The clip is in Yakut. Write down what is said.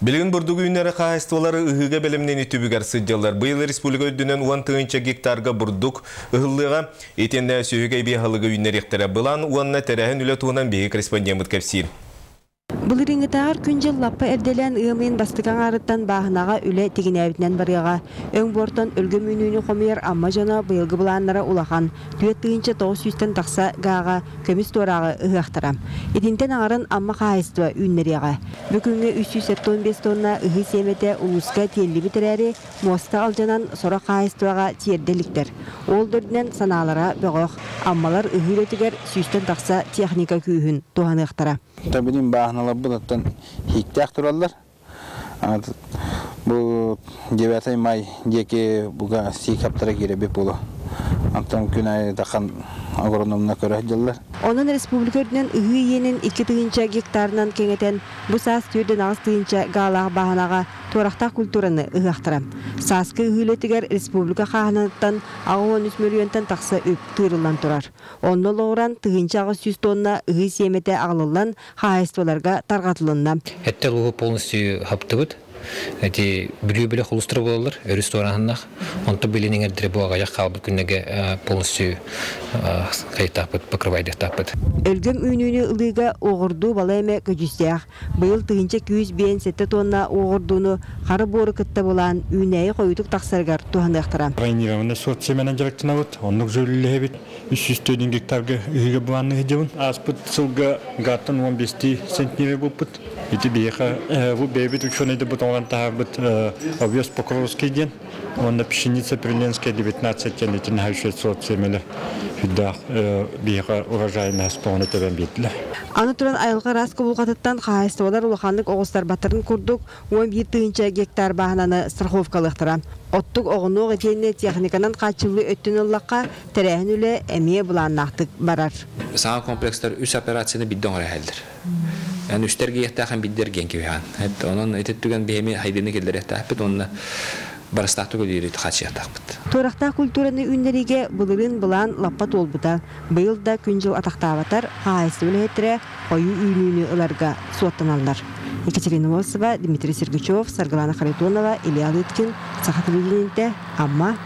Билигин бурдук үүннэрэр хаһаайыстыбалар ыһыыга бэлэмнэнии түбүгэр сылдьаллар. Быйыл республика үрдүнэн 10 тыһыынча гектарга бурдук ыһыллыаҕа. Итиннэ сүөһүгэ эбии аһылыгы үүннэриэхтэрэ. Былаан уонна тэрээһин үлэ туһунан биһиги корреспондеммыт кэпсиир. Былырыыҥҥытааҕар күн-дьыл лаппа эрдэлээн ыам ыйын бастакы аҥаарыттан бааһынаҕа үлэ тигинээбитинэн барыаҕа. Өҥ буортан өлгөм үүнүүнү хомуйар Амма дьоно быйылгы былааннара улахан, 4900-тэн тахса гааҕа көмүс туорааҕы ыһыахтара. Итинтэн аҥарын Амма хаһаайыстыба үүннэриэҕэ. Бу күҥҥэ 375 тонна ыһыы сиэмэтэ улууска тиэллибит эрээри, муоста алдьанан сорох хаһаайыстыбаҕа тиэрдэ иликтэр. Ол да үрдүнэн санаалара бөҕөх. Аммалар ыһыы үлэтигэр сүүстэн тахса техника күүһүн туһаныахтара. Билин бааһыналарбыт оттон сииктээх тураллар. Бу 9 май диэки буга сиик хаптара киирэбит буолуо. Онтон күн аайы тахан агрономна көрө сылдьаллар. Онон республика үрдүнэн ыһыы иэнин 2 тыһыынча гектарынан кэҥэтэн, бу саас 48 тыһыынча гаалаах бааһынаҕа туорахтаах культураны ыһыахтара. Сааскы ыһыы үлэтигэр республика хааһынаттан 83 мөлүйүөнтэн тахса үп тыырыллан турар. Онно олоҕуран 1800 тонна ыһыы сиэмэтэ аҕалыллан хаһаайыстыбаларга тарҕатылынна. Эттел ууһу полностью хаптыбыт. Эти Бүлүү бөлөх улуустара буолаллар, өрүс туораһыннах. Онто билин иҥэрдире бу аҕыйах хаалбыт күннэгэ полностью хайытаахпыт, покрывайдыахтаахпыт. Өлгөм үүнүүнү ылыыга уоҕурдуу балай эмэ көдьүүстээх. Быйыл 1107 тонна уоҕурдууну хара буору кытта булаан үүнээйи хойутук тахсарыгар туһаныахтара. Тренированный сорт семенен дьарыктанабыт, оннук үлэлэһэбит. 304 гектарга ыһыыга былаанны сылдьабын. Ааспыт сылга гааттан 15 центнер булпут. Ити биһиэхэ бу бэйэбит ученыйдарбыт оҥорон таһаарбыт овес Покровский диэн, уонна пшеница Приленская 19 диэн итин сорт семелер сүрдээх биһиэхэ урожайность тоҕуна тэбэн биэрдилэр. Аны туран айылҕа араас кубулҕатыттан хаһаайыстыбалар улаханнык оҕустарбаттарын курдук 11 тыһыынча гектар бааһынаны страховкалыахтара. Оттук оҕунуох итиэннэ техниканан хааччыллыы өттүн ыллахха, тэрээһин үлэ эмиэ былааннаахтык барар. Саҥа комплекстар үс операцияны бидде оҥоро иһэллэр. Эн үстэр гиэхтээхэн биддер гиэн кибиһаан. Онон ити түгэн биһими хайдыны киллэриэхтээхпит уонна барыстаахтык үлэлиир хааччыйыахтаахпыт. Туорахтаах культураны үүннэриигэ былырыын былаан лаппа туолбута. Быйыл да күн-дьыл атахтаабатар, хаһаайыстыба үлэһиттэрэ хойуу үүнүүнү ыларга суоттаналлар. Екатерина Осова, Дмитрий Сергучев, Саргылана Харитонова, Илья Лыткин, Саха телевидениетэ, Амма.